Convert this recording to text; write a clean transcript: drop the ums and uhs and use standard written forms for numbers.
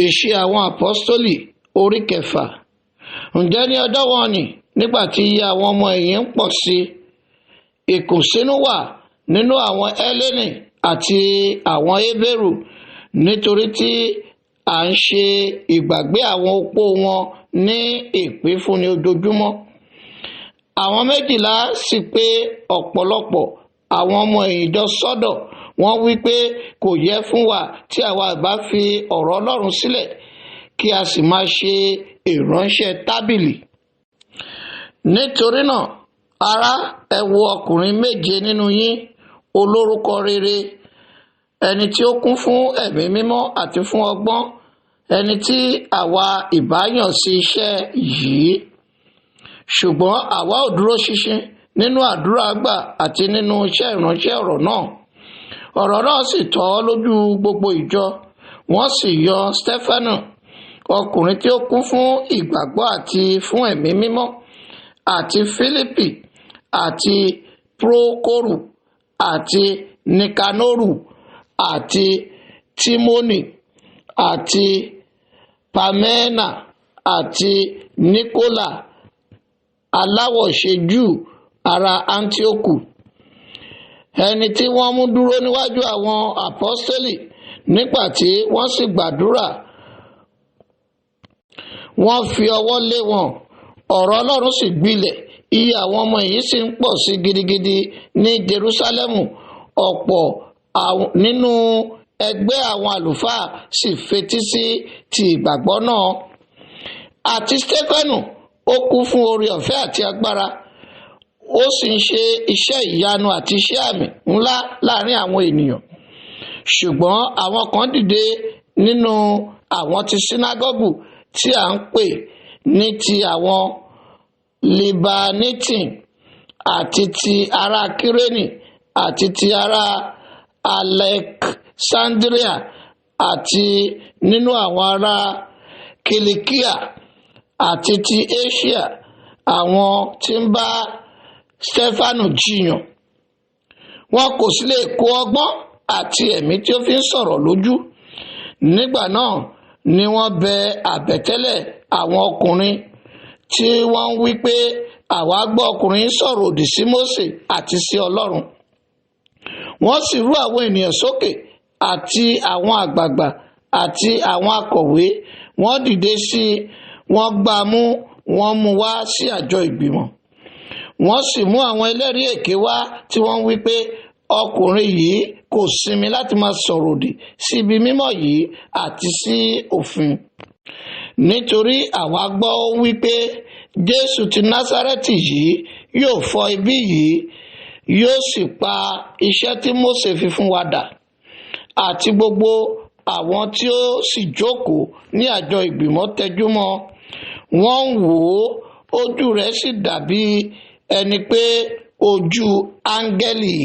Ìṣe àwọn Àpọ́stólì orí 6. Ǹjẹ́ ní ọjọ́ wọ̀n-ọn-nì, nígbà tí iye àwọn ọmọ ẹ̀yìn ń pọ̀ sí i, ìkùnsínú wà nínú àwọn Hélénì àti àwọn Hébérù, nítorí tí à ń ṣe ìgbàgbé àwọn opó wọn ní ìpínfúnni ojoojúmọ́. Àwọn 12 sì pe ọ̀pọ̀lọpọ̀ àwọn ọmọ ẹ̀yìn jọ sọ́dọ̀, wọ́n wí pé, kò yẹ fún wa tí àwa ìbá fi ọ̀rọ̀ Ọlọ́run sílẹ̀, kí a sì máa ṣe ìránṣẹ́ tábìlì. Nítorí náà, ará, ẹ wo ọkùnrin 7 nínú yín, olórúkọ rere, ẹni tí ó kún fún ẹ̀mí mímọ́ àti fún ọgbọ́n, ẹni tí àwa ìbá yàn sí iṣẹ́ yìí. Ṣùgbọ́n àwa ò dúró ṣinṣin nínú àdúrà gbà àti nínú iṣẹ́ ìránṣẹ́ ọ̀rọ̀ náà. Ọ̀rọ̀ náà sì tọ́ lójú gbogbo ìjọ. Wọ́n sì yan Stefanu, ọkùnrin tí ó kún fún ìgbàgbọ́ àti fún ẹ̀mí mímọ́, àti Fílípì, àti Prókórù, àti Nikanoru, àti Tímónì, àti Pamẹ́nà, àti Níkólà, aláwọ̀ṣe Júù ará Áńtíókù, ẹni tí wọ́n mú dúró níwájú àwọn àpọ́stélì. Nígbà tí wọ́n sì gbàdúrà, wọ́n fi ọwọ́ lé wọn. Ọ̀rọ̀ Ọlọ́run sì gbilẹ̀, iye àwọn ọmọ ẹ̀yìn sì ń pọ̀ sí gidigidi ní Jerúsálẹ́mù. Ọ̀pọ̀ nínú ẹgbẹ́ àwọn àlùfáà sì fetí sí ti ìgbàgbọ́ náà. Àti Stefanu, ó kún fún oore ọ̀fẹ́ àti agbára, ó sì ń ṣe iṣẹ́ ìyanu àti iṣẹ́ àmì ńlá láàrin àwọn ènìyàn. Ṣùgbọ́n àwọn kan dìde nínú àwọn ti sínágọ́gù tí à ń pè ní ti àwọn Libanitin, àti ti ará Kírénì, àti ti ará Alexandria, àti nínú àwọn ará Kìlíkíà àti ti Asia, àwọn tí ń bá Stefanu jiyàn. Wọn kò sì lè kó ọgbọ́n àti ẹ̀mí tí ó fi ń sọ̀rọ̀ lójú. Nígbà náà ni wọ́n bẹ àbẹ̀tẹ́lẹ̀ àwọn ọkùnrin tí wọ́n ń wí pé, àwa gbọ́ ọkùnrin sọ̀rọ̀ òdì sí Mósè àti sí Ọlọ́run. Wọ́n sì rú àwọn ènìyàn sókè àti àwọn àgbààgbà àti àwọn akọ̀wé. Wọ́n dìde sí i, wọ́n gbá a mú, wọ́n mú wá sí àjọ ìgbìmọ̀. Wọ́n sì mú àwọn ẹlẹ́rìí èké wá tí wọ́n ń wí pé, ọkùnrin yìí kò sinmi láti máa sọ̀rọ̀ òdì sí ibi mímọ́ yìí àti sí òfin. Nítorí àwa gbọ́ ó wí pé Jésù ti Násárẹ́tì yìí yóò fọ́ ibi yìí, yóò sì pa iṣẹ́ tí Mósè fi fún wa dà. Àti gbogbo àwọn tí ó sì jókòó ní àjọ ìgbìmọ̀ tẹjúmọ́, wọ́n ń wò ó, ojú rẹ̀ sì dàbí ẹni pé ojú áńgẹ́lì.